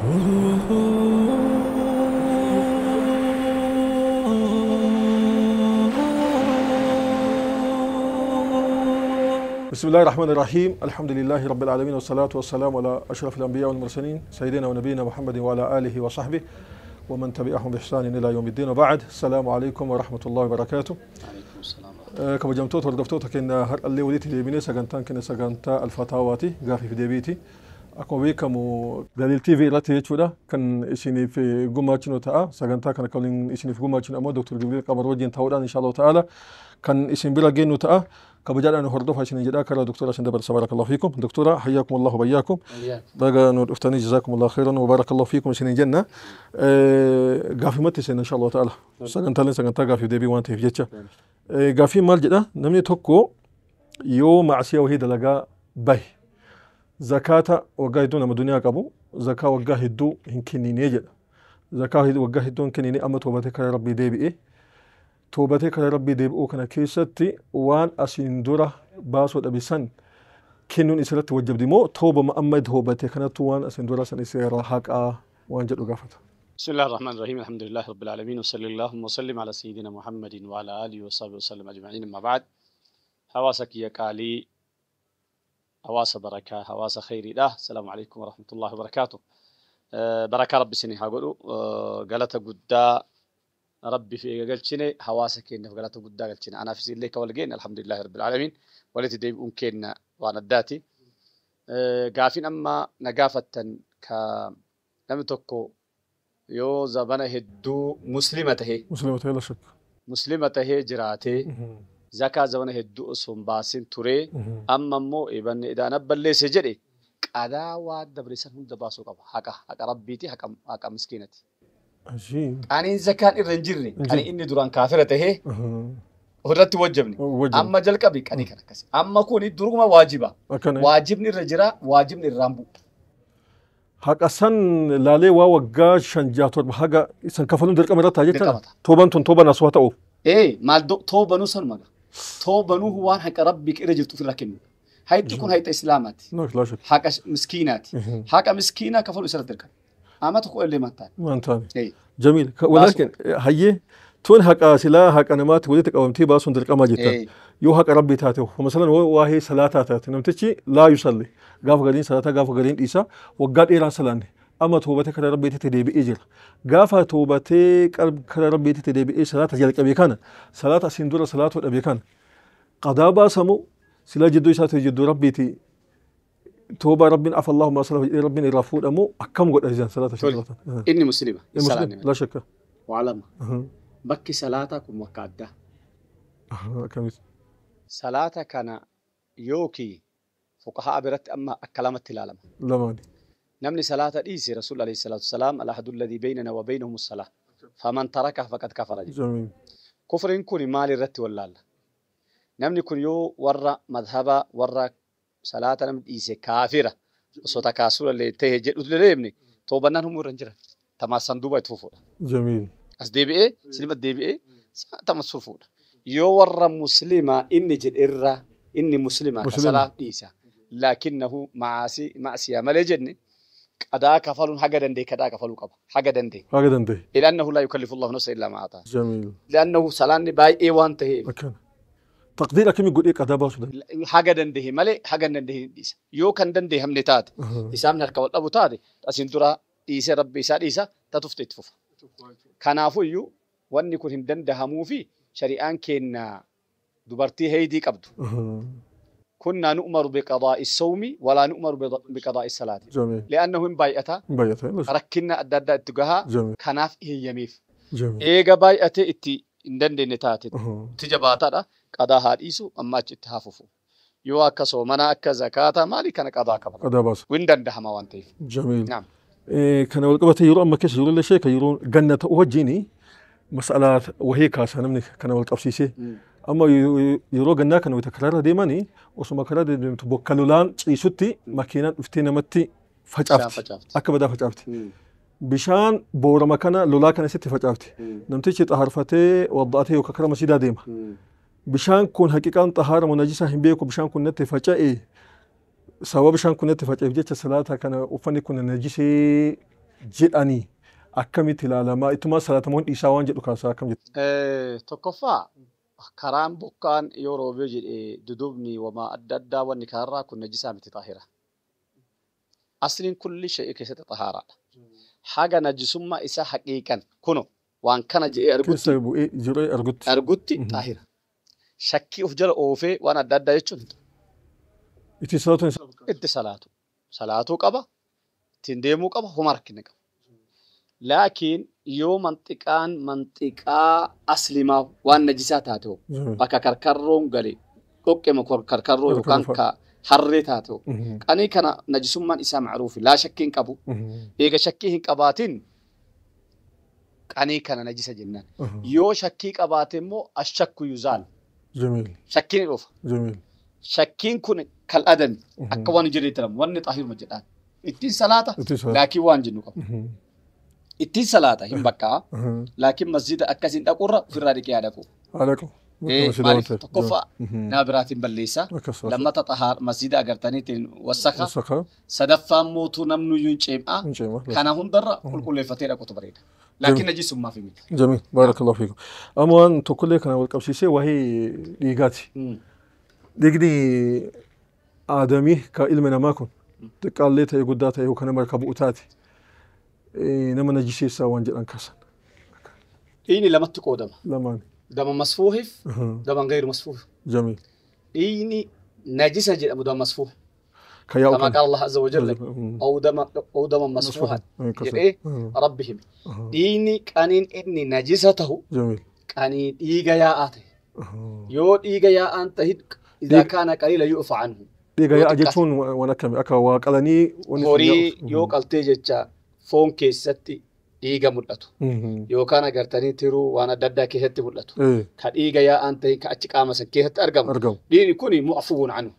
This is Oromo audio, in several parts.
بسم الله الرحمن الرحيم. الحمد لله رب العالمين، والصلاة والسلام على أشرف الأنبياء والمرسلين، سيدنا ونبينا محمد وعلى آله وصحبه ومن تبعهم بإحسان إلى يوم الدين، وبعد. السلام عليكم ورحمة الله وبركاته. عليكم السلام. Kabajamtoota hordoftoota keenya, har'allee walitti deebinee sagantaan keenya sagantaa Alfataawaati, gaafii fi deebiiti. Akkuma beekamu Daliil TV irratti jechuudha kan isiniif gumaachinu ta'a. Sagantaa kana kan isiniif gumaachinu ammoo Dr. Gibriil Qamar wajjin ta'uudhaan insha Allah ta'ala kan isin bira geenyu ta'a. Kabajaadhaan hordofaa isin jedhaa karaa doktora isin dabarsa. بارك الله فيكم دكتورة، حياكم الله وبياكم. Baga nu dhuftanii، جزاكم الله خيرا وبارك الله فيكم isiniin jenna. Gaafimatti isin insha Allah ta'ala sagantaaleen sagantaa gaafii deebii waan ta'eef jecha. Gaafiin maal jedha? Namni tokko yoo macsiyaa wahii dalagaa bahe, zakaata waggaa hedduu nama duniyaa qabu zakaa waggaa hedduu hin kenninee jedha. Zakaa waggaa hedduu hin kenninee, amma toobatee karaa Rabbii deebi'e. Toobatee karaa Rabbii deebi'uu kana keessatti waan asiin dura baasuu dhabe san kennuun isirratti wajjabdi moo toobama amma toobate kanattu waan asiin dura san isirraa haqaa waan jedhu gaafata. بسم الله الرحمن الرحيم، الحمد لله رب العالمين، وصلى اللهم وسلم على سيدنا محمد وعلى آله وصحبه وسلم أجمعين، أما بعد. Hawaasa kiyya qaalii، hawaasa barakaa، hawaasa khayriidha، السلام عليكم ورحمة الله وبركاته. Barakaa Rabbi isinii haa godhu. Galata guddaa Rabbi fi eega galchine, hawaasa keenyaaf galata guddaa galchine. Anaaf isinillee ka wal geenne، الحمد لله رب العالمين، walitti deebi'uun keenya waan addaati. Gaafiin amma na gaafattan ka namni tokko yoo zabana hedduu muslima tahee Muslima ta'e لا شك. Muslima tahee jiraatee zakaa zabana hedduu osoo hin baasin turee, amma immoo eebanne idaan balleesse jedhe, qadaa waan dabre san hunda baasuu qaba. Haqa Rabbiiti, haqa miskiinati. Ajiib. Qaniin zakaan irra hin jirre, qanii inni duraan kaafira tahee ofirratti wajjabne. Wajjabne. Amma jalqabi qanii kan akkasi. Amma kuni duruma waajiba. Akkana. Waajibni irra jira, waajibni irraan bu'u. Haqa san laalee waa waggaa 5, 6, 7 haga san kafaluun dirqama irratti haa Dirqama jecha. ta'a. Tooban tun tooba nasuha ta'u. Ee, maal toobanuu sanuma gaa. Toobanuu waan haqa Rabbii irra jirtu ofirraa kennu. Hayxi kun hayxa Islaamaati. No, لا شك. Haqa miskiinaati. Haqa miskiinaa kafalu isarratti dirqama. Ama tokko illee maal taane. Waan taane. Ee. جميل، ولكن hayyee tun haqa silaa haqa namaatti walitti qabamtee baasuun dirqama jettan. Ee. Yoo haqa Rabbii taate, masalan waa'ee salaataa taate, namtichi لا يصلي, gaafa gariin salaataa gaafa gariin dhiisa, waggaa dheeraan salaanne, amma toobatee karaa Rabbiitti deebi'ee jira. Gaafa toobatee karaa Rabbiitti deebi'ee salaata jalqabe kana, salaata asiin dura salaatuu dhabe kana qadaa baasamu silaa jidduu isaati jidduu Rabbiiti toobaa Rabbiin عفا الله عما سلف jedhee Rabbiin irraa fuudhamu akkam godha isaan salaata Tole. salaatan? Inni muslima. Muslim Salaanni لا شك. waa lama. Bakki salaataa kun bakka addaa. Akkamitti? Salaata kana yookiin fuqahaa biratti amma akka lamatti ilaalama. Lamaani. Namni salaata dhiise, Rasuul عليه الصلاة والسلام العهد الذي بيننا وبينهم الصلاة فمن تركها فقد كفر jedhe. جميل. Kufriin kun maal irratti wallaalla? Namni kun yoo warra madhaba warra salaata namni dhiise kaafira osoo takaasura illee ta'e jedhu deemne, toobannaan humuu irra hin jiran. Tamaasan duuba itti fufuudha. جميل. As deebi'ee silma deebi'ee tamas fufuudha. Yoo warra muslimaa inni jedhe irra inni muslimaa ka Muslima. Salaat dhiisa. لكنه macaasii macsiyaa malee jenne, qadaa kafaluun haga danda'e qadaa kafaluu qaba. Haga danda'e. Haga danda'e. لأنه لا يكلف الله نفسا إلا ما آتاها. جميل. لأنه salaanni baay'ee waan ta'eef Akkana. Taqdiir akkamii godhee qadaa baasuu danda'a? Haga danda'e malee haga hin danda'e hin dhiisa. Yoo kan danda'e hamne taate, isaan harka wal dhabu taate, asiin dura dhiisee Rabbi isaa dhiisa tatufte itti fufa. Kanaafuu iyyuu wanni kun hin dandahamuu fi shari'aan keenya dubartii heydii qabdu. كنا نؤمر بقضاء الصوم ولا نؤمر بقضاء الصلاة. جميل. لأنه hin baay'ata. Baay'ata. Rakkinna adda addaa itti gahaa. جميل. Kanaaf eeyyamiif. جميل. Eega baay'atee itti hin dandeenye taate, itti jabaataadha. Qadaa haa dhiisu, amma achi itti haa fufu. Yoo akka soomanaa, akka zakaataa maali kana qadaa qaba. Qadaa baasa. Hin dandahama waan ta'eef. جميل. نعم. Kana wal qabatee yeroo amma keessa jirullee sheeka yeroo ganna ta'u wajjini mas'alaa wahii kaasa namni kana wal qabsiisee. Amma yeroo gannaa kana wayita karaarra deemanii, osuma karaa deemtu bokka lolaan ciisutti makiinaan dhuftee namatti facaafti. Facaafti. Akka badaa facaafti. Bishaan boorama kana lolaa kana sitti facaafti. Namtichi xaharfatee wadda'atee yookaan karaa masiidaa deema. Bishaan kun haqiqaan xahaara moo najisaa hin beeku, bishaan kun natti faca'e, sababa bishaan kun natti faca'eef jecha salaata kana uffanni kun najisee Jedhanii akkamitti ilaalamaa ittumaa salaatamuun dhiisaa waan jedhu kaasaa akkam jettu. Tokkoffaa karaan bokkaan yoo roobee jedhee dudubni wamaa adda addaa wanni kanarraa kun najisaa miti xaahira. Asliin kulli shay'ee keessatti xahaaraadha. Haga najisummaa isaa haqiiqan kuno waan kana jedhee argutti Keessa bu'ee jiree argutti. Argutti xaahira. Shakkii of jala oofee waan adda addaa jechuun Itti salaatuun isaa. Itti salaatu. Salaatuu qaba, ittiin deemuu qaba, homa rakkina qaba. Laakiin yoo manxiqaan manxiqaa aslimaa waan najisaa taate hoo bakka karkarroon gale dhoqqema karkarroo yookaan ka harree taate hoo qanii kana najisummaan isaa macruufi laa shakkii hin qabu. Eega shakkii hin qabaatin qanii kana najisa jennaan. Yoo shakkii qabaate immoo ashakku yuzaal. Jamiil. Shakkiin ni dhufa. Jamiil. Shakkiin kun kal adami akka waan hin jirreetti jedhama. Wanni xaahiruma jedhaan. Ittiin salaata Ittiin salaata. Laakiin waan jennu qaba. Ittiin salaata hin bakkaa laakiin masjida akkasiin dhaqurra ofirraa dhiqee haa dhaqu. Haa dhaqu. Maaliif tokkoffaa nama biraatiin balleessa. Akkas. Lammata xahaar masjida agartaniitiin wasaka. Wasaka. Sadaffaan mootuu namni iyyuu hin ceem'a. Hin ceema. Kana hundarra qulqulleeffatee dhaqutu bareeda. Laakiin najisummaaf miti. Jamiil. Baarakallahu fiikum. Amma waan tokkollee kana wal qabsiisee waa'ee dhiigaati. Dhiigni aadamii ka ilma namaa kun xiqqaallee ta'e guddaa ta'e yookaan nama harka bu'u taate nama najiseessaa waan jedhan kaasan. Dhiigni lamatti qoodama. Lamaan. Dama masfuuhiif dama gayru masfuuh. Jamiil. Dhiigni najisa jedhamu dama masfuuh. Ka yaa'u كما kana. قال الله عز وجل أو دما مسفوحا jedhee Rabbi hime. Dhiigni qaniin inni najisa tahu Jamiil. qanii dhiiga yaa'aa ta'e. Yoo dhiiga yaa'aan tahin إذا كان قليلا يعفى عنه. Dhiiga Yoo yaa'a xiqqaate. jechuun waan akkamii akka waa qalanii wanni sun Horii yaa'u. yoo qaltee jecha foon keessatti dhiiga mul'atu. Yookaan agartanii tiruu waan adda addaa keessatti mul'atu. Ka dhiiga yaa'aan ta'e ka achi qaama san keessatti argamu. Argamu. Dhiigni kuni mu'afuun anhu.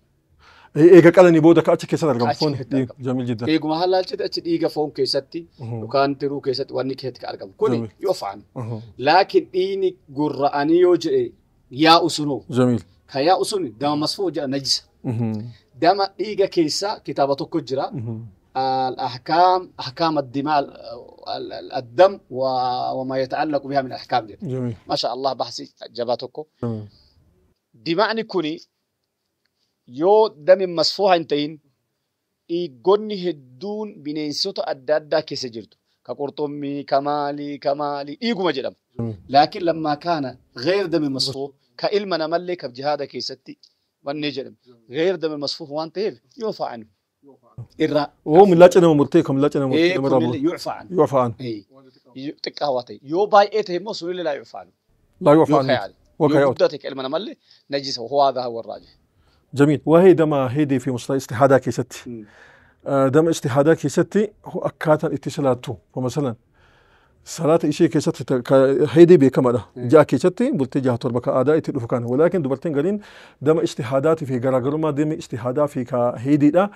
Eega qalanii booda ka achi keessatti argamu. Achi Foon keessatti argamu. Jamiil jiddan. Eeguma halaalchite achi dhiiga foon keessatti yookaan tiruu keessatti wanni keessatti ka argamu. Kuni yu'fa anhu. Laakiin dhiigni gurra'anii yoo jedhe yaa'u sunoo. Jamiil. Ka yaa'u sun dama masfuu jedha najisa. Dama dhiiga keessaa kitaaba tokko jira. الأحكام أحكام الدماء الدم وما يتعلق بها من الأحكام دي. جميل. ما شاء الله بحثي جباتكو. جميل. دماءني كوني يو دم مسفوح انتين إيقوني هدون بنينسوتا أدادا كيسجرتو كقرطمي كمالي كمالي إيقو مجدم. جميل. لكن لما كان غير دم مسفوح كإلمنا ملك بجهادة كيستي والنجرم غير دم المسفوح وانتيف يعفى عنه. إرا وهو من لاج أنا مرتي كم لاج أنا مرتي إيه أنا كل مرابو. اللي يعفى عنه. يعفى عنه. إيه. تكهواتي. يو باي إيه تهمه سوري لا يعفى عنه. لا يعفى يو عنه. خيال. وكيعود. يو قدرتك علمنا ملي نجس وهو هذا هو الراجح. جميل. وهي دم هيدي في مصطلح استحادة كيستي. دم استحادة كيستي هو أكاتا اتصالاتو. فمثلا صلاة إشي كيستي هيدي بكمرة. جاء كيستي بلتي جاه تربك أداء تلفكان ولكن دبرتين قالين دم اجتهادات في جراجرما دم اجتهادات في كهيدي لا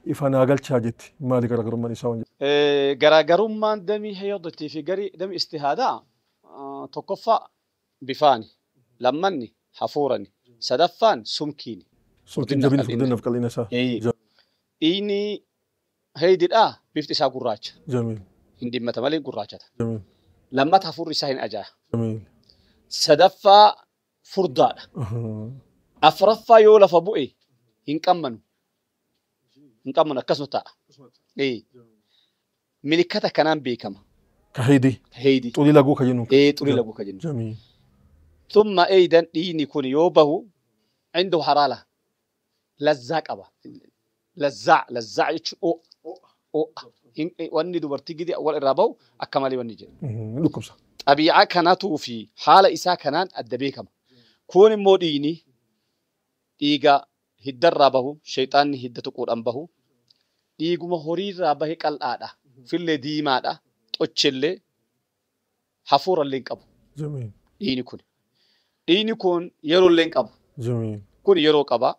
إفنا قال شاجت ما لي جراجرما نسوي. جراجرما دمي هيضتي في جري دم اجتهادا تقفى بفاني لمني حفورني سدفان سمكيني. سمكين جبين فقدنا في قلينا سا. إني هيدي الآ بيفتسا قراج. جميل. هندي متملي قراجته. جميل. لما تحفر رساهن أجاه. جميل. سدفا فردان. أفرفا يولا فبوئي هنكمنو. هنكمنو كسمتا. إيه. ملكتا كنان بيكما. كهيدي. هيدي. طولي لاغو كجنو. إيه طولي لاغو كجنو. جميل. ثم أيضا ديني يكون يوبه عنده حرالة. لزاق أبا. لزاع لزاع أو أو wanni dubartii gidi wal irraa bahu akka malee wanni jedhu. Dhukkubsa. Xabii'aa kanatuu fi haala isaa kanaan adda beekama. Kun immoo dhiigni dhiiga hiddarraa bahu, sheexaanni hidda tuquudhaan bahu, dhiiguma horiirraa bahe qal'aadha, fillee diimaadha, xochellee, hafuurallee hin qabu. Dhiigni kun. Dhiigni kun yeroollee hin qabu. Kun yeroo qaba.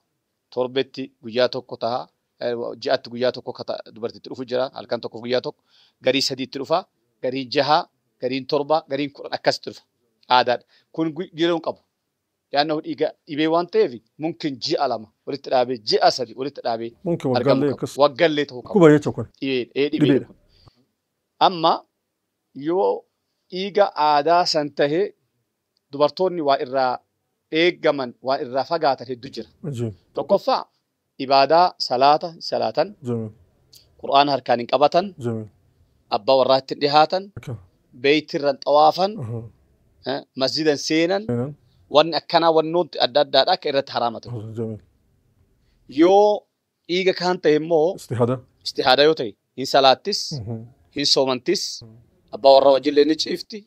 Torbetti guyyaa tokko ta'a. Ji'aatti guyyaa tokko dubartiitti dhufu jira, halkan tokko guyyaa tokko, garii sadiitti dhufa, garii jaha, gariin torba, gariin kudhan akkasitti dhufa. Aadaadha. Kun yeroo hin qabu. Yaannoo dhiiga dhibee waan ta'eef mumkin ji'a lama walitti dhaabee ji'a sadi walitti dhaabee Mumkin argamuu waggallee qaba. akkas. Waggallee ta'uu qaba. Kuba jechuun kun. Dhibee Dhibeedha. kun. Amma yoo dhiiga aadaa san tahe dubartoonni waa irraa eeggaman waan irraa fagaatan hedduu jira. Tokkoffaa ibaadaa salaata salaatan. Qur'aana harkaan hin qabatan. Abbaa warraa ittiin dhihaatan. Beeytirran xawaafan. Masjidan seenan. Wanni akkanaa wannoonni adda addaadha akka irratti haraama ta'u. Yoo dhiiga kaan ta'e immoo istihaada yoo ta'e hin salaattis hin soomantis abbaa warraa wajjillee ni ciifti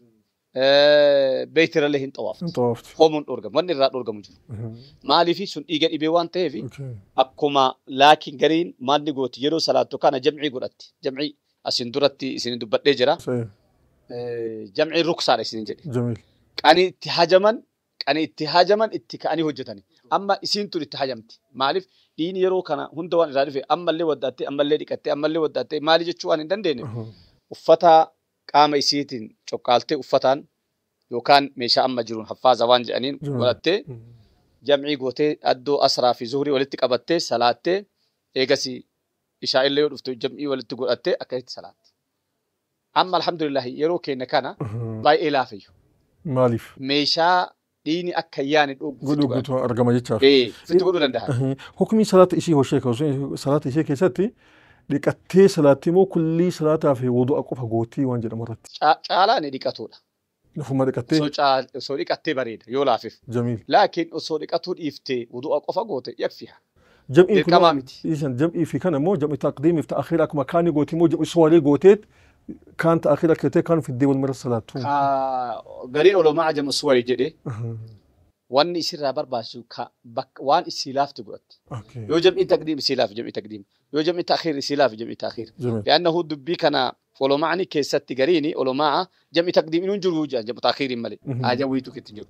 beeytirallee hin xawaafti. Hoomuun dhorgamu wanni irraa dhorgamu jiru. Maaliif sun dhiiga dhibee waan ta'eef akkuma laakiin gariin maalni gooti yeroo salaattu kana jamcii godhatti. Jamcii asin duratti isin dubbadhee jira. Jamcii ruksaadha isin jedhe. Qani itti hajaman qani itti hajaman itti ka'anii hojjetani. Amma isiin tun itti hajamti. Maaliif dhiini yeroo kana hunda waan irraa dhufe ammallee waddaattee ammallee dhiqattee ammallee waddaattee maali jechuu waan hin dandeenye. Uffata qaama isiitiin coqqaaltee uffataan yookaan meeshaa amma jiruun haffaaza waan jedhaniin godhattee jamcii gootee addoo asraa fi zuhurii walitti qabattee salaattee eegasii ishaa'illee yoo dhufte jamcii walitti godhattee akkasitti salaatti. Amma alhamdulillahi yeroo keenya kana baay'ee laafayyu. Maaliif? Meeshaa dhiini akka yaani godhu argama jechaaf. Sitti godhuu danda'a. Hukumii salaata ishii hoshee salaata ishee keessatti dhiqattee salaatti immoo kullii salaataa fi wudu'a qofa gootii waan jedhamu irratti. Caalaa ni dhiqatuudha. Nufuma dhiqattee. Osoo dhiqattee bareeda yoo laafif. Jamiil. Laakiin osoo dhiqatuu dhiiftee wudu'a qofa goote yakfiha. Jam'ii Dirqamaa miti. Jam'ii fi kana immoo jam'ii taqdiimiif ta'akhiira akkuma kaanii gootii immoo jam'ii suwalee gooteet kaan ta'akhiira keetee kaan fiddee wal mara salaattu. Gariin ulamaa jam'u suwarii jedhee wanni isirraa barbaachisu waan isii laafti godhatti. Yoo jam'ii taqdiim isii laaf jam'ii taqdiim. Yoo jam'ii ta'akhiir isii laaf jam'ii ta'akhiir. Li'annahu dubbii kana ulamaani keessatti gariini ulamaa jam'ii taqdiim inuu jiru jedhan jam'u ta'akhiiriin malee. Haajaan wayiitu keetti jiru.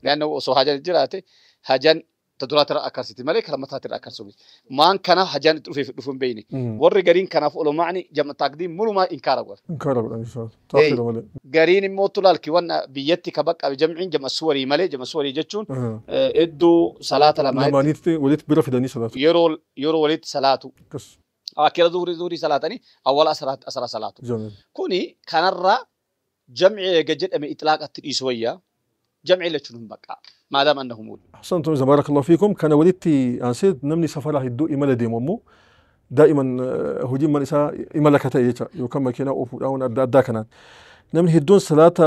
Li'annahu osoo haajaan jiraate haajaan taduraatira akkasitti malee kalamataatira akkasuma. Maan kana hajaan itti dhufeef dhufu hin beekne. Warri gariin kanaaf ulamaani jam'a taqdiim mulumaa inkaara godha. Inkaara godhan inshallah. Ta'akhiira malee. Gariin immoo tulaalki wanna biyyatti ka bakka jamciin jam'a suwarii malee jam'a suwarii jechuun iddoo salaata lamaanitti walitti bira fidanii salaatu. Yeroo walitti salaatu. Akira zuhurii zuhurii salaatanii awwala asra salaatu. Kuni kanarraa jamci eega jedhame itlaaqatti dhiisu wayyaa. جمعي لتشنهم بقى ما دام انه مول. احسنتم بارك الله فيكم. كان ولدتي انسيد نمني سفره هدو إمالة ديمومو دائما هجيم من إسا إمالة كتا يوكما كنا أوفو أدا كنا نمني هدون صلاة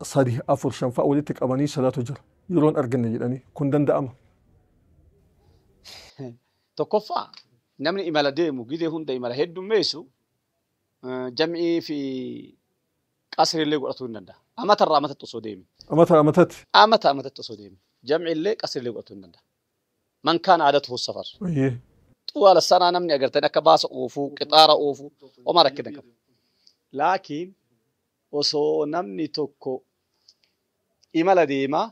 صديه أفر شنفا ولدتك أباني صلاة جر يرون أرجن جدني كندن دأم تكفى نمني إمالة ديمو جدي هون إمالة هدو ميسو جمعي في قصر اللي قرأتون ندا أما ترى أما تتصوديم أما أما تتصوديم جمع اللي قصر اللي قرأتون ندا من كان عادته السفر إيه طوال السنة نمني أقرتنا كباس أوفو قطار أوفو وما ركدنا لكن وصو نمني توكو إمالة ديما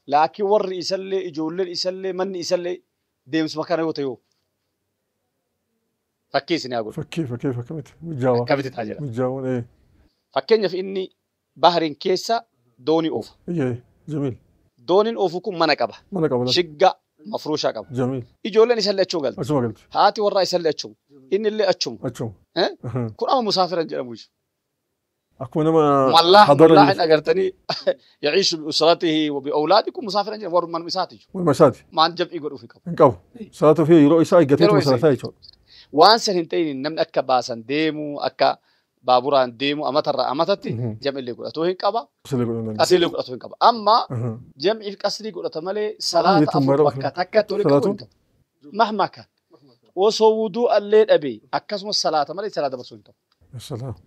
لكن ور يسلي يجول يسلي من يسلي ديمس مكانه يوتيو فكيسني أقول فكي فكي فكمت مجاوة كمت تاجر مجاوة إيه Fakkeenyaaf inni bahriin keessa doonii oofa. Jamiil. Dooniin oofu kun mana qaba. Mana qaba. Shigga mafruushaa qaba. Jamiil. Ijoolleen isallee achuma galti. Achuma galti. Haati warraa isallee achuma. Inni illee achuma. Achuma. Kun amma musaafiran jedhamu jechuudha. Akkuma nama Wallaahi agartanii yaciishu bi'usratihi wa bi'awlaadihi kun musaafiran jedhamu warra manuma isaati jechuudha. Manuma isaati. Maan jam'ii godhuuf hin qabu. Hin qabu. Salaata ofii yeroo isaa eeggatee salaataa jechuudha. Waan san hin ta'in namni akka baasan deemu akka baaburaan deemu amatarraa amatatti jam'illee godhatu hin qaba. Qasriillee godhatu hin qaba. Amma jam'iif qasrii godhata malee salaata afur bakka takkatti walitti qabuu hin qabu. Mahmaa kan osoo wuduu'allee dhabe akkasumas salaata malee salaata dabarsuu hin qabu.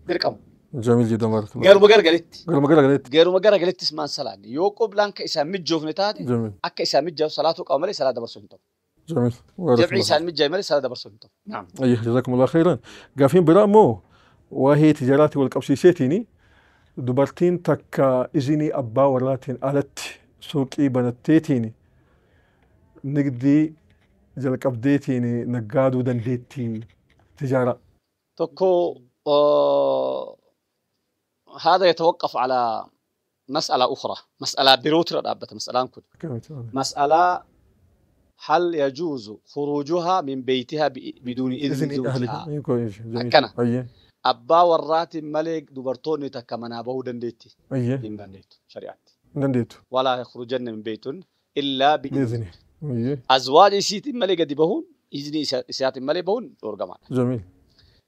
Dirqama. Jamiil jedhama. Garuma garagaletti. Garuma garagaletti. Garuma garagalettis maan salaanne yoo qiblaan ka isaan mijoofne taate akka isaan mijaa'u salaatuu qaba malee salaata dabarsuu hin qabu. Jamiil. Jam'ii isaan mijaa'e malee salaata dabarsuu hin qabu. Ayyee jazakumullah khairan. Gaafiin biraa immoo waa'ee tijaaraatti wal qabsiiseetiin dubartiin takka izinii abbaa warraatiin alatti suuqii banatteetiin nigdii jalqabdeetiin naggaaduu dandeettii tijaaraa. Tokko هذا يتوقف على مسألة أخرى، مسألة بروتر رابطة مسألة كل. مسألة هل يجوز خروجها من بيتها بدون إذن زوجها؟ كنا. Abbaa warraatiin malee dubartoonni takka manaa bahuu dandeetti. Ayyee. Hin dandeettu shari'aatti. Hin dandeettu. Walaa yakhrujanna min baytin illaa bi'izni. Bi'izni. Ayyee. Azwaaja isiitiin malee gadi bahuun iznii isaatiin malee bahuun dhoorgamaadha. Jamiil.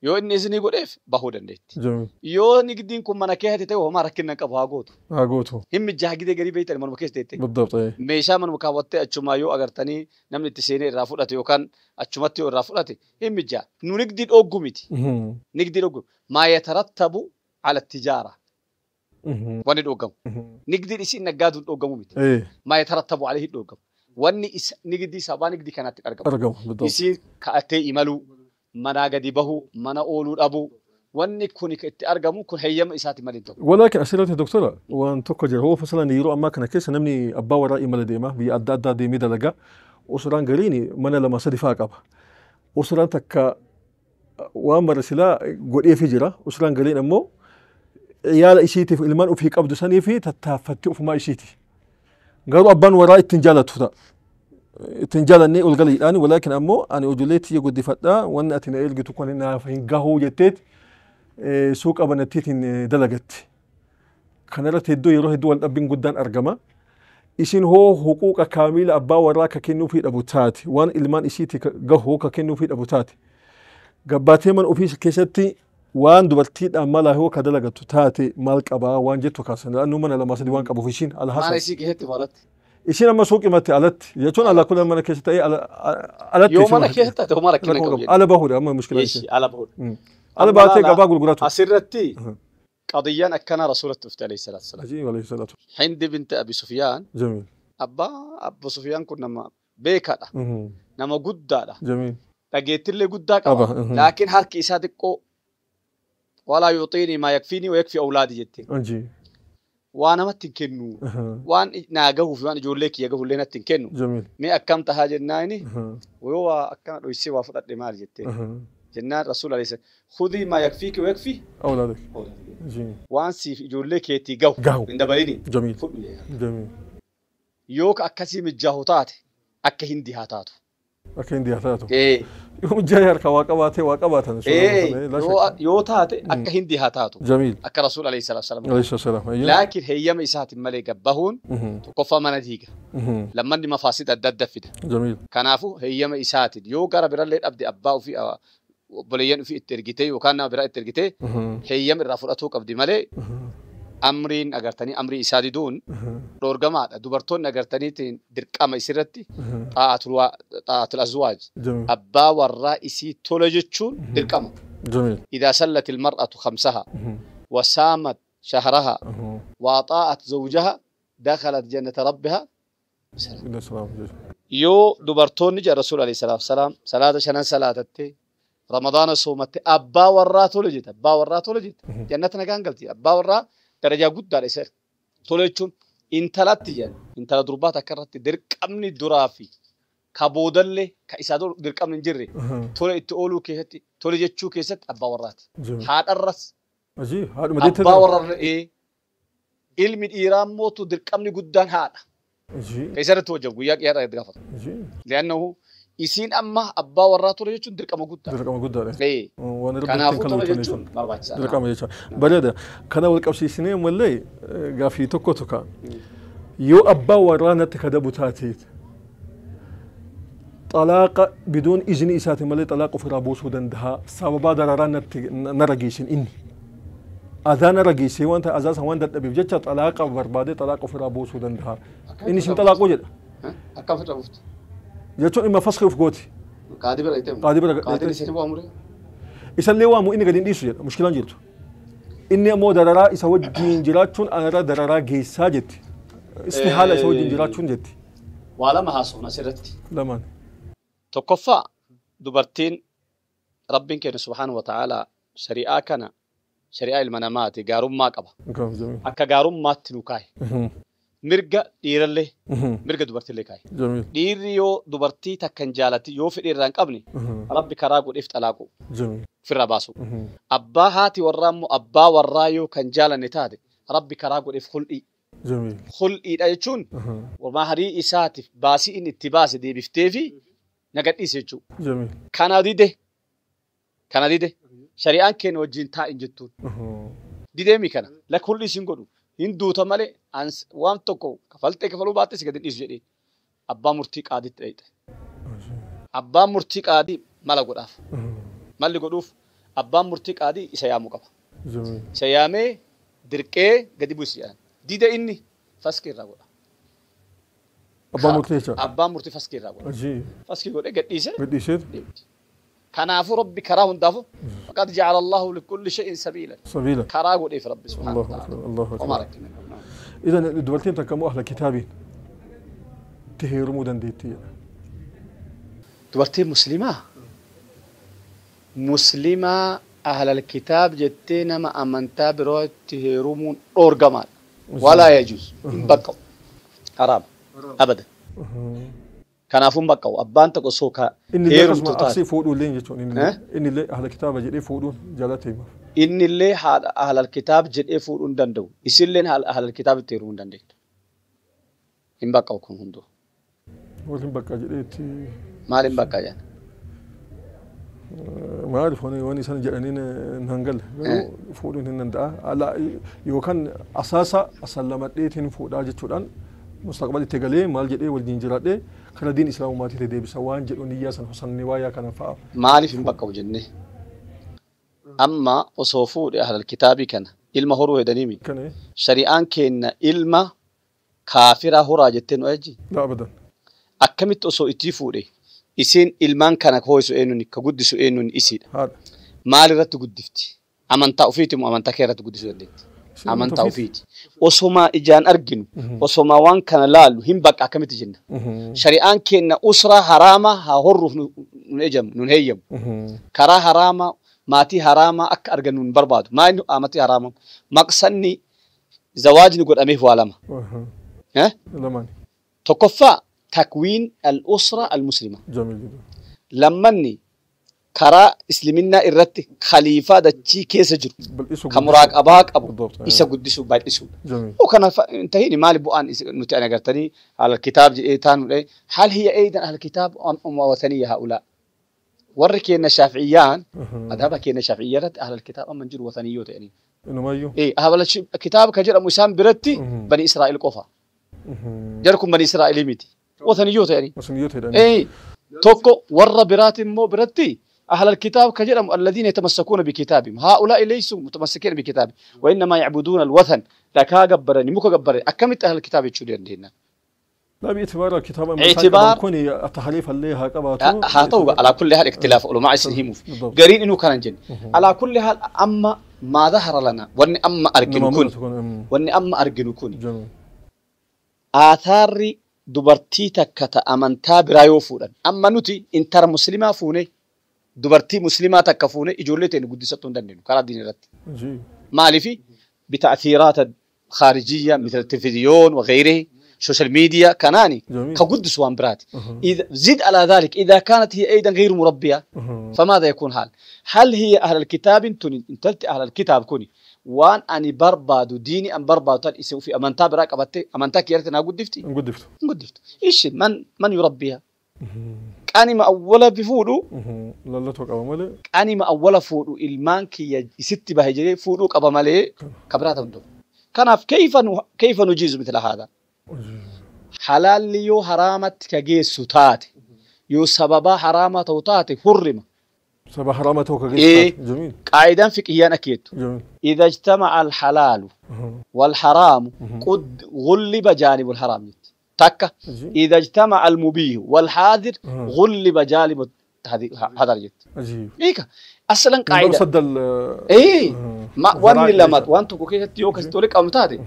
Yoo inni iznii godheef bahuu dandeetti. Jamiil. Yoo nigdiin kun mana keessatti ta'e homaa rakkina hin qabu haa gootu. Haa gootu. Hin mijjaa gidee garii beektan manuma keessa teette. بالضبط إيه. Meeshaa manuma kaawwattee achumaa yoo agartanii namni itti seenee irraa fudhate yookaan achumatti yoo irraa fudhate hin mijjaa. Nu nigdii dhooggu miti. Nigdii dhooggu. Maa yatarattabu ala tijaara. Wanni dhooggamu. Nigdiin isiin naggaaduun dhooggamu miti. إيه. Maa yatarattabu alayhi dhooggamu. Wanni isa nigdii sabaa nigdii kanaatti argamu. أرقم بالضبط. Isiin ka'atee imaluu, manaa gadi bahuu, mana ooluu dhabuu. Wanni kun itti argamu kun heeyyama isaati malee hin ta'u. ولكن أسئلة دكتورة وأن تكجر هو فصلا يرو أما كان كيس نمني أبا ورائي مال ديما بي أدى أدى ديمي دلقا أسران قريني من لما سدي فاق أبا أسران تكا وأمر سلا قد إيه في جرا أسران قرين أمو عيال إشيتي في إلمان وفيك أبدو سني في تتافتي وفما إشيتي قالوا أبان ورائي التنجالة تفتا التنجالة ني ألقى الآن ولكن أمو أنا أجليتي يقول دفتا وأن أتنا إلقي تكون إنها فين قهو جتيت suuqa banatteetiin dalagatti. Kanarratti hedduu yeroo hedduu wal dhabbiin guddaan argama. Isin hoo huquuqa kaamila abbaa warraa ka kennuufii dhabu taate waan ilmaan isiitti gahu ka kennuufii dhabu taate gabbaatee mana ofii keessatti waan dubartiidhaan mala hoo ka dalagattu taate maal qabaa waan jettu kaasan laannuu mana lamaa sadii waan qabuuf ishiin ala Mana hasan. isii keessatti maalatti? Ishiin amma suuqii matte alatti jechuun ala kula mana keessa ta'ee alatti Yoo ishiin mana keessa taate homaa rakkina rakkoo qabu qabu. jenna. Ala bahuudha amma mushkilaan Ishi ishee. ala bahuudha. Ala Amma baatee laala gabaa gurguratu. asirratti qadiyyaan akkanaa rasuulatti dhufte alayhi salaatu wasalaam. Ajiib alayhi salaatu. Hindi binti Abi Sufyaan Jamiil. abbaa Abu Sufyaan kun nama beekaadha. Nama guddaadha. Jamiil. Dhageettillee guddaa qaba. Qaba. Laakiin harki isaa xiqqoo walaa yuuxiinii maa yakfiinii wa yakfi awlaadi jetteen. Ajiib. Waa namatti hin kennu. Waan naa gahuuf waan ijoollee kiyya gahullee natti hin kennu. Jamiil. Mee akkam tahaa jennaani yoo waa akkana dhoysee waa fudhadhe maal jetteen. Jennaan rasuul alayhi salaam khudii maa yakfiiki wa yakfi أولادك. awlaadi. Ajiib. Waan siif ijoollee keetii gahu Gahu. hin dabalini Jamiil. fudhu jedhe. Jamiil. Yoo ka akkasii mijjaahu taate akka hindi haa taatu. Akka hindi haa taatu. Ee Yoo mijjaa'e harka waa qabaatee waa qabaatan. ee La yoo shakka. yoo taate akka hindi haa taatu. Jamiil. Akka rasuul alayhi salaatu wasalaam. Alayhi salaam. Ayyee. Laakiin heeyyama isaatiin malee gabbahuun tokkoffaa mana diiga. Lammanni mafaasid adda adda fida. Jamiil. Kanaafuu heeyyama isaatiin yoo gara birallee dhabde abbaa ofii obboleeyyan ofii itti ergitee yookaan nama biraa itti ergitee heeyyama irraa fudhatuu qabdi malee amriin agartanii amrii isaa diduun dhoorgamaadha. Dubartoonni agartaniitiin dirqama isirratti xaa'atul azwaaj Jamiil. abbaa warraa isii tola jechuun dirqama. Jamiil. إذا سلت المرأة خمسها وسامت شهرها وأطاعت زوجها دخلت جنة ربها بسلام. Inna salaam. Yoo dubartoonni jedha Rasuul alayhi salaatu wasalaam salaata shanan salaatatte Ramadaana soomatte abbaa warraa tola jette abbaa warraa tola jette jannata nagaan galti abbaa warraa darajaa guddaadha isa tola jechuun intalatti jedhan intala durbaa takka irratti dirqamni duraa fi ka boodallee ka isaa dur dirqamni hin jirre tola itti ooluu keessatti tola jechuu keessatti abbaa warraati. Jamiil. Haadharras Ajiib. Haadhuma deettee. abbaa warraa ilmi dhiiraa mootu dirqamni guddaan haadha. Ajiib. Ka isa irratti hojjetu guyyaa qiyyaadhaa itti gaafata. Ajiib. لأنه isiin amma abbaa warraa ture jechuun dirqama guddaa. Dirqama guddaadha. Ee, Waan rabbi ittiin Kanaafuu kan tola hojjetan jechuun barbaachisaadha. Dirqama jecha. Bareeda. Kana wal qabsiisnee ammallee gaaffii tokkotu ka'a. Yoo abbaa warraa natti kadabu taateet xalaaqa biduun izni isaatiin malee xalaaqa ofirraa buusuu danda'a. Sababaa dararaa natti narra geessin inni. Azaa narra geessee waan ta'e azaa san waan dadhabeef jecha xalaaqa barbaadee xalaaqa ofirraa buusuu danda'a. Inni isin xalaaquu jedha. Akkam ofirraa buuftu? Jechuun dhimma faskii of gooti. Qaadii bira dhaqxee? Qaadii bira Qaadiin dhaqxee. isin waamure? Isallee waamu inni gadi hin dhiisu jedha. Mushkilaan jirtu. Inni ammoo dararaa isa wajjin jiraachuun anarra dararaa geessaa jetti. Istihaala isa wajjin jiraachuun jetti. Waa lama haasofna asirratti. Lamaan. Tokkoffaa dubartiin Rabbiin keenya subhaanahu wa ta'aalaa shari'aa kana shari'aa ilma namaati gaarummaa qaba. Akkam jamiil. Akka gaarummaatti nu kaaye. Mirga dhiirallee mirga dubartiillee kaaye. Jamiil. Dhiirri yoo dubartii takka hin jaalatin yoo fedhii irraa hin qabne Rabbi karaa godheef xalaaqu Jamiil. ofirraa baasu. Abbaa haati warraa immoo abbaa warraa yoo kan jaalanne taate Rabbi karaa godheef hul'ii. Jamiil. Hul'iidha jechuun maharii isaatiif baasii inni itti baase deebiftee fi nagadhiise jechuudha. Jamiil. Kana dide Shari'aan keenya wajjin taa'in jettuun. Dideemi kana lakka hulli isin godhu hin duuta malee waan tokko kafaltee kafaluu baatte si gadi dhiisu jedhee abbaa murtii qaadiitti dhayxe. Abbaan murtii qaadii mala godhaaf. Malli godhuuf abbaan murtii qaadii isa yaamuu qaba. Isa yaamee dirqee gadi buusi jedhan. Dide inni faskii irraa godha. Abbaan murtii jecha. Abbaan murtii faskii irraa godha. Faskii godhee gadhiisee. Gadhiisee. Kanaafuu Rabbi karaa hundaafuu faqad ja'ala Allahu likulli shay'in sabiila. Sabiila. Karaa godheef Rabbi subhaanahu wa ta'ala. Allahu akbar. Idan dubartiin takka immoo ahla kitaabiin itti heerumuu dandeetti jedha. Dubartiin musliimaa musliimaa ahlal kitaab jettee nama amantaa birootti heerumuun dhoorgamaadha. Walaa yajuuz hin baqqa'u. Haraama. Abada. Kanaafuu hin baqqa'u. Abbaan tokko osoo ka heerumtu taate. Inni fuudhuu illee jechuun inni illee ahla kitaaba jedhee fuudhuun jalatti himaaf. Inni illee ahlal kitaab jedhee fuudhuu hin danda'u. Isilleen ahlal kitaab itti heerumuu hin dandeettu. Hin baqqa'u kun hunduu. Wal hin baqqaa jedhee itti. Maal hin baqqaa jedhan? Maaliif waan isaan jedhaniin hin galle garuu fuudhuun hin danda'a. Yookaan asaasa asallamadheetiin fuudhaa jechuudhaan mustaqbal itti galee maal jedhee waliin jiraadhee karaa diin islaamumaatiitti deebisa waan jedhu niyyaa san husanni waayaa kana fa'a. Maaliif hin baqqa'u jennee? Amma osoo fuudhe ahlal kitaabii kana ilma horuu hedaniimi. Shari'aan kenna ilma kaafiraa horaa jettee nu ajji? Laa abadan. Akkamitti osoo itti fuudhe isiin ilmaan kana hoo'isu eenyuun ka guddisu eenyuun isiidha. Maal irratti guddifti? Amantaa ofiiti moo amantaa kee irratti guddisuu dandeetti? Amantaa ofiiti. Osoma ijaan arginu, osoma waan kana laallu hin baqa akkamitti jenna? Shari'aan kenna usra haraama haa horruuf nun ejamu, nun heeyyamu. Karaa haraama, maatii haraama akka argannu nun barbaadu. Maal maatii haraama? Maqsanni zawaajni godhameef waa lama. Lamaani. Tokkoffaa تكوين الأسرة المسلمة. جميل جدا. لما كرا إسلامنا إرت خليفة دتشي كيس جر. كمراقباك أبو. إيش قدسوا بعد إيش. جميل. وكان انتهيني مالي بؤان نتأنا قرتني على الكتاب إيتان هل هي أيضا أهل الكتاب أم وثنية هؤلاء؟ وركينا الشافعيان مذهبك كينا الشافعيات أهل الكتاب أم جر وثنيوت يعني. إنه ما يو. إيه هؤلاء الكتاب كجر أم وسام برتي بني إسرائيل قفا. جركم بني إسرائيل ميتي. وثنيوت يعني. وثنيوت يعني. إيه توكو ور برات مو برتي أهل الكتاب كجرم الذين يتمسكون بكتابهم هؤلاء ليسوا متمسكين بكتابهم وإنما يعبدون الوثن لكا جبرني مو كجبرني أكملت أهل الكتاب يشولين هنا. لا باعتبار الكتاب اعتبار كوني التحريف اللي هكذا هاتوا على كل حال اختلاف علماء يسهموا فيه قارين إنه كان جن على كل حال أما ما ظهر لنا وإن أما أرجن كوني وإن أما أرجن كوني آثار dubartii takka ta amantaa biraa yoo fuudhan amma nuti intara muslimaa fuune dubartii muslimaa takka fuune ijoollee ta'e guddisattuu hin dandeenyu karaa diinii irratti. Maaliif bita'athiiraat khaarijiyya mithl televizyoon وغيره سوشيال ميديا كناني كقدس وان براتي إذا زد على ذلك إذا كانت هي أيضا غير مربية فماذا يكون حال؟ هل هي أهل الكتاب انتلت أهل الكتاب كوني وان أني بربادو ديني أن بربادو تان إسوا في أمانتا براك أبتي أمانتا كيرتنا قدفتي قدفت إيش من يربيها؟ أني ما أولا بفولو لا توقع مالي أني ما أولا فولو إلمان كي ست بهجري فولو قبا مالي كبراتهم دو كان كيف نجيز مثل هذا؟ حلال ليو حرامت كجيس تاتي يو سببا حرامة توتاتي حرمة سبب حرامة كجيس إيه؟ جميل قاعدة فقهية أكيد. جميل. إذا اجتمع الحلال والحرام قد غلب جانب الحرام تكة. إذا اجتمع المبيه والحاذر غلب جانب هذا الجد. عجيب. إيه أصلا قاعدة. إيه ما وان لما وان تكوكي تيوك تولك أو متاتي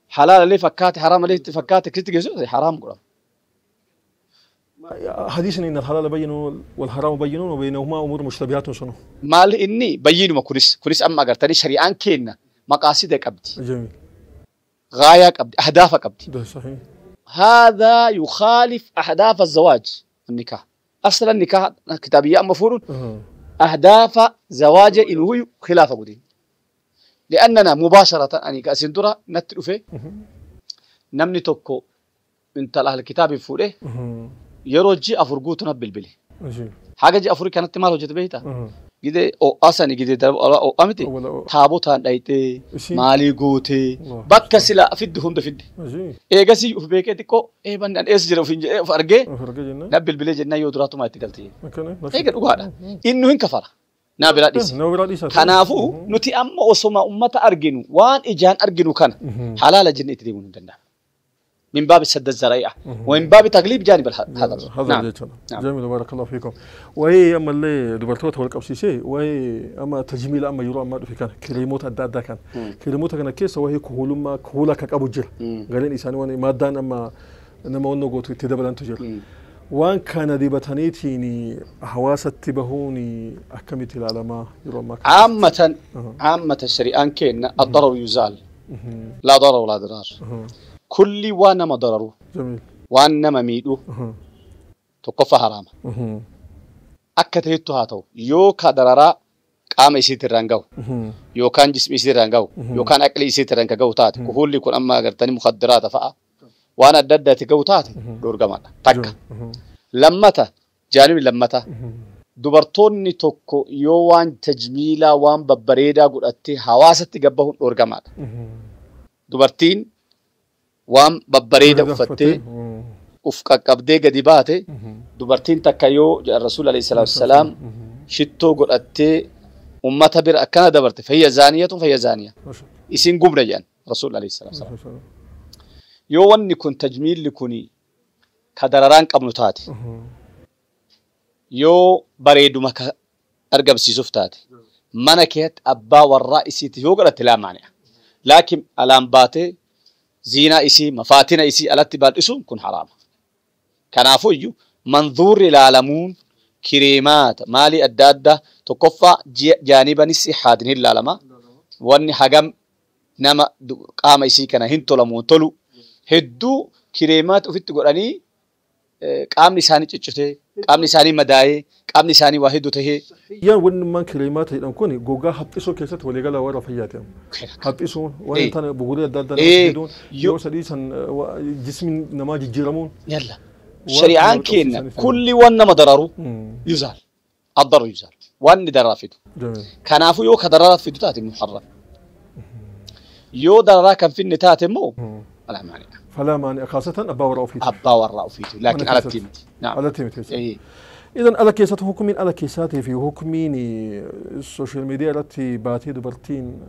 حلال لي فكاتي حرام لي فكاتي كنت جزء حرام قرا. حديث إن الحلال بين والحرام بينون وبينهما أمور مشتبهات شنو؟ مال إني بينوا ما كوريس كوريس أما قرتني شريعان كينا مقاصدك أبدي. جميل. غاية أبدي أهدافك أبدي. ده صحيح. هذا يخالف أهداف الزواج النكاح. أصلا النكاح كتابية مفروض أهداف زواج إنه هو خلاف أبدي. لأننا مباشرة أني كأسندرة نتلفه نمني توكو انت الأهل الكتاب فوله يروجي أفرقوتنا بالبلي حاجة جي أفريقيا كانت ماله جت بيتها Gidee ho'asani gidee ho'a miti taabotaan dhayxee maalii gootee bakka sila fiddu hunda fidde. Eegasii uf beekee xiqqoo eebanni an eessa jira ofiin jedhee of argee na bilbilee jennaan yoo duraatumaa itti galte. Eega dhugaadha. Inni hin kafara. Naa biraa dhiisa. Kanaafuu nuti amma osoma ummata arginu waan ijaan arginu kana halaala jennee itti deemuun hin danda'amu. من باب السد الذريعة ومن باب تغليب جانب الحذر. نعم. جميل بارك الله فيكم. وهي أما اللي دبرتوت هو القبسيسي وهي أما تجميل أما يرو أما في كان كريموت أدا كان كريموت كان كيس وهي كهولما كهولا كأبو جر قالين إنسان وان مادان أما إنما ونقول تدبل أن تجر وان كان ديبتانيتيني حواسة تبهوني أحكمت العلماء يرو ما عامة عامة الشريان كين الضرر يزال لا ضرر ولا ضرار. كل وانا ما ضرره. جميل. وانا ما ميدو. توقف حرام. أكتهتو هاتو يو كدرارا قام يسيت الرنجو. يو كان جسم يسيت الرنجو. يو كان أكل يسيت الرنجو تات. كهول يكون أما قرتني مخدرات فأ. وانا ددة تجو تات. دور جمال. تك. لما جانب لما دبرتوني توكو يو وان تجميلة وان ببريدة قلت حواسة تجبهون دور جمال. دبرتين waan babbareeda uffattee uf qaqqabdee gadi baate dubartiin takka yoo jedhan Rasuul alayhi salaatu wassalaam shittoo godhattee ummata bira akkana dabarte fayya zaaniyatun fayya zaaniya isin gubna jedhan Rasuul alayhi salaatu wassalaam. Yoo wanni kun tajmiilli kun ka dararaan qabnu taate yoo bareeduma ka argamsiisuuf taate mana keetti abbaa warraa isiitti yoo godhatte laa maani'a. Laakiin alaan baatee زينة إسي مفاتنة إسي ألت بالإسون كن حرام. كنافويو منظور العالمون كريمات مالي الدادة تكفى جانبا نسي حادنه العالمة واني حقم نما قام إسي كان هنتو لمون تلو هدو كريمات وفيت قراني قام نساني تشتي قام نساني مداي قام نساني واحد تهي يا ون ما كلمات هي كوني جوجا حطيسو كيست ولي قال ورا فياتهم حطيسو وين تاني بقول دال دال يو سديسن جسم نماج جيرمون يلا شريعان كينا كل ون ما ضرره يزال الضرر يزال ون درافته كنافو يو كدرارات في تاتي محرم يو درارا كان في النتات مو ولا مانع فلا مانع خاصة أبا وراء فيتو أبا وراء فيتو لكن على التيمتي. نعم على التيمتي. إيه. إذن على كيسات حكمين على كيساتي في حكمين السوشيال ميديا التي باتي دبرتين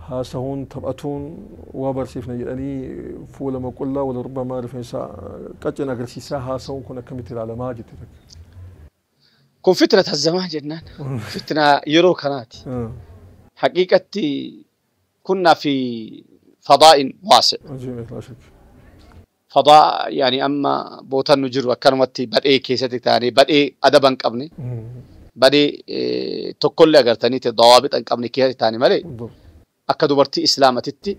هاسهون تبأتون وبرسيفنا يعني فولا ما قلنا ولربما رفنسا قجنا غرسيسا هاسهون كنا كميتي على ما جت كون فتنة الزمان جنان فتنة يرو كانت حقيقتي كنا في فضاء واسع. جميل لا شك. فضاء يعني أما بوتان نجر وكرمتي بدأ كيستي تاني بدأ أدبا قبني بدأ تقول أجرتني الضوابط قبني كيستي تاني مالي أكدوبرتي إسلامتي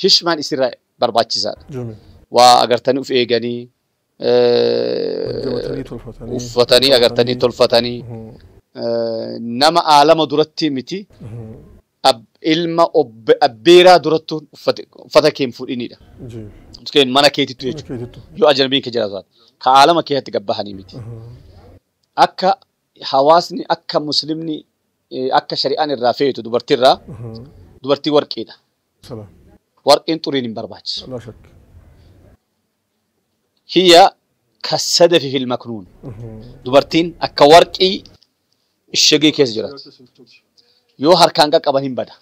هشمان إسرائيل برباتشزاد. جميل. وأجرتني في إيجاني وفتني أجرتني تلفتني نما عالم درتي متي أب إلما أب أبيرا درتون فتكيم فوريني ده. مسكين مانا كيتي تويج. يو أجنبين كجرازات. كعالم كيه تجبهني متي. أكا حواسني أكا مسلمني أكا شريان الرافيت دبرتي را دبرتي ورك إيه. سلام. ورك إن تورين برباج. لا شك. هي كالصدف في المكنون. دبرتين أكا ورك الشقي كيس جرات. يو هركانك قبلهم بدا.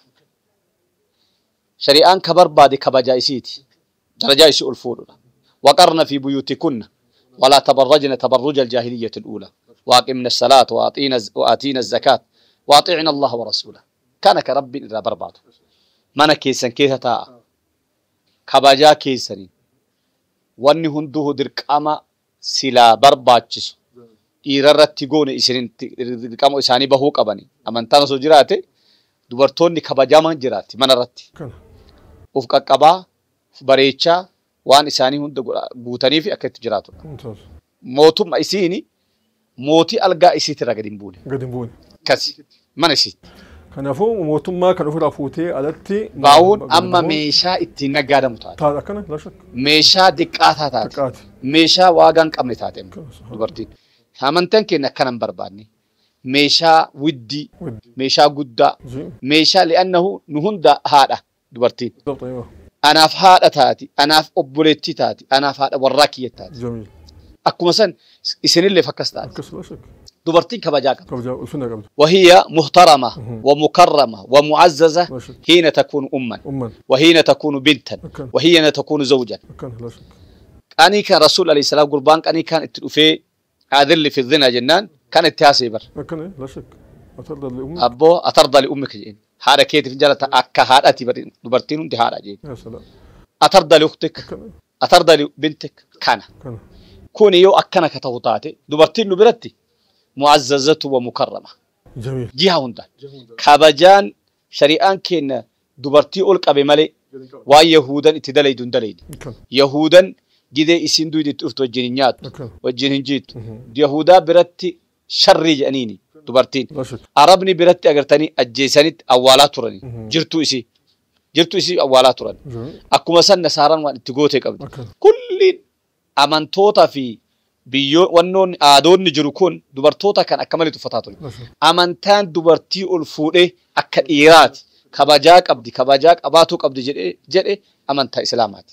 شريان كبر بعد كبجايسيتي درجة يسوء الفور وقرن في بيوتكن ولا تبرجن تبرج الجاهلية الأولى وأقمنا الصلاة وآتينا الزكاة وأطيعنا الله ورسوله كان كرب إذا برباد من كيسن كيسة كبجا كيسني واني هندوه درك أما سلا برباتشس إيرارتيجون إسرين درك أما إساني بهوك أبني أما أنت نسوجراته dubartoonni kabajaman jiraatti mana irratti. Uf qaqqabaa, uf bareechaa waan isaanii hunda guutanii fi akka itti jiraatudha. Mootummaa isiini mootii algaa isiitirraa gadi hin buune. Gadi hin buune. Kasi mana isiitti. Kanaafuu mootummaa kan ofirraa fuutee alatti. Baa'uun amma meeshaa ittiin naggaadamu taate. Taate akkana laa shakka. Meeshaa diqqaataa taate. Meeshaa waagaa hin qabne taate dubartiin. Amantaan keenya akkana hin barbaanne. Meeshaa widdii, meeshaa guddaa, meeshaa li'annahu nu hunda haadha dubartiin. Anaaf haadha taati, anaaf obboleettii taati, anaaf haadha warraa kiyya taati. Akkuma san isinillee akkas taati. Dubartiin kabajaa qabdi. وهي محترمة ومكرمة ومعززة حين تكون أما وحين تكون بنتا وحين تكون زوجا. أني كان رسول عليه السلام قربان أني كان في أذل في الزنا جنان كان التاسيبر. لا شك. أترضى لأمك. أبو أترضى لأمك جين. هذا كيت في جلة أكا هذا تبرين دبرتين دي هذا جين. يا سلام. أترضى لأختك. أترضى لبنتك كان. كوني يو أكنا كتوتاتي دبرتين نبرتي معززة ومكرمة. جميل. جهة هندا. كابجان شريان كين دبرتي أولك أبي مالي ويهودا اتدلي دون دليل. يهودا جدي إسندو دي تفتو الجنينات والجنينجيت. يهودا برتي شر جنيني دبرتين. عربني برتي أجرتني الجيسانيت أولات ترني. جرتو إسي أولات ترني. أكو مثلا نصارى وانتجوتك قبل. كل أمانتوتا في بيو ونون آدون نجركون دبرتوتا كان أكمل تفتاتون. أمانتان دبرتي الفوله أكيرات كباجاك أبدي كباجاك أباتوك أبدي جري أمانتا إسلامات.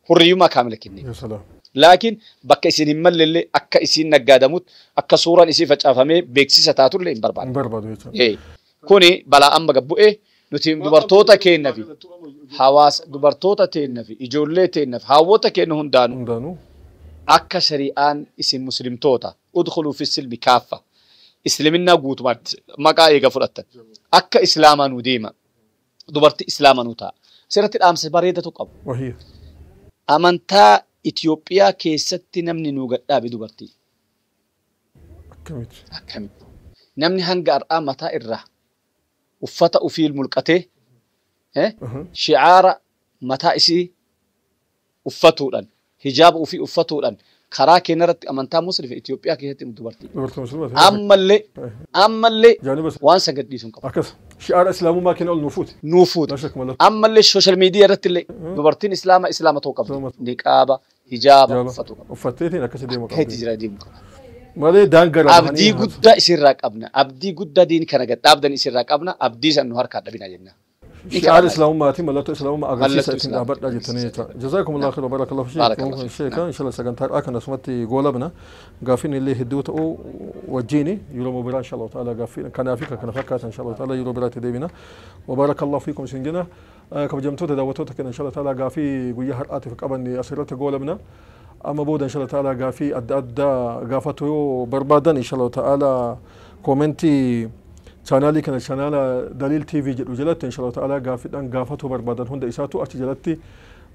حرية كاملة كني. يا سلام. لكن بك إسين مل اللي أك إسين نجادموت أك صورة إسي فجأة فمي بيكسي ستاتور اللي برباد. برباد. إيه. كوني بلا أم بقبو إيه نتيم دبرتوتا كين نفي. حواس دبرتوتا تين نفي. إجولة تين نفي. هاوتا كين هندانو. هندانو. أك شريان اسم مسلم توتا. ادخلوا في السلم كافة. إسلامنا قوت مات مقايق فرطة. أك إسلاما نديما. دبرت إسلاما نوتا. سيرة الأمس بريدة تقب. وهي. Amantaa Itoophiyaa keessatti namni nu gadhaabe dubartii. Akkamitti? Akkamitti? Namni hanga har'aa mataa irraa uffata ofii mulqatee shi'aara mataa isii uffatuudhaan hijaaba ofii uffatuudhaan karaa keenya irratti amantaa musliima Itoophiyaa keessatti dubartii. Ammallee waan san gadhiisuu hin qabu. Akkas shi'aara islaamummaa keenya ol nuufuuti. Nuufuuti. Ammallee sooshaal miidiyaa irratti illee dubartiin islaama islaama ta'uu qabdi. Niqaaba, hijaaba uffatuu qabdi. Uffatteetiin akkasii deemuu qabdi. Akkasitti jira deemuu qabdi. Malee daangaa Abdii guddaa isirraa qabna. Abdii guddaa diin kana gad dhaabdan isirraa qabna. Abdii san nu harkaa dhabina jenna. شعار إسلام ماتي ملته إسلام ما أغسيس إتين أبد أجتني جزاكم الله خير وبارك الله فيك شيخ إن شاء الله سكنتار أكن سمتي قولبنا قافين اللي هدوت أو وجيني يلو مبرا إن شاء الله تعالى قافين كان فيك كان فكات إن شاء الله تعالى يلو برا تدينا وبارك الله فيكم سنجنا كبجمتو تداوتو كان إن شاء الله تعالى قافي قوية هرآتي فك أبني أسرته قولبنا أما بود إن شاء الله تعالى قافي أدى قافته بربادا إن شاء الله تعالى كومنتي شانالي كان شانالا دليل تي في جلت إن شاء الله تعالى قافت أن قافته بربادن هند إساتو أتجلتي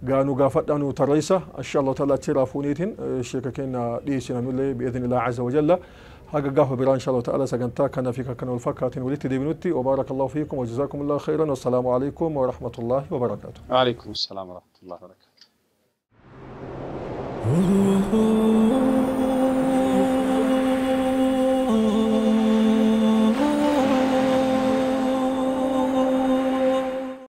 قانو قافت أنو تريسة إن شاء الله تعالى ترافونيتين الشركة كنا ليسنا نولي بإذن الله عز وجل حق قافة برا إن شاء الله تعالى سجنتا كان فيك كان الفكاتين ولدت دي بنوتي وبارك الله فيكم وجزاكم الله خيرا والسلام عليكم ورحمة الله وبركاته. وعليكم السلام ورحمة الله وبركاته.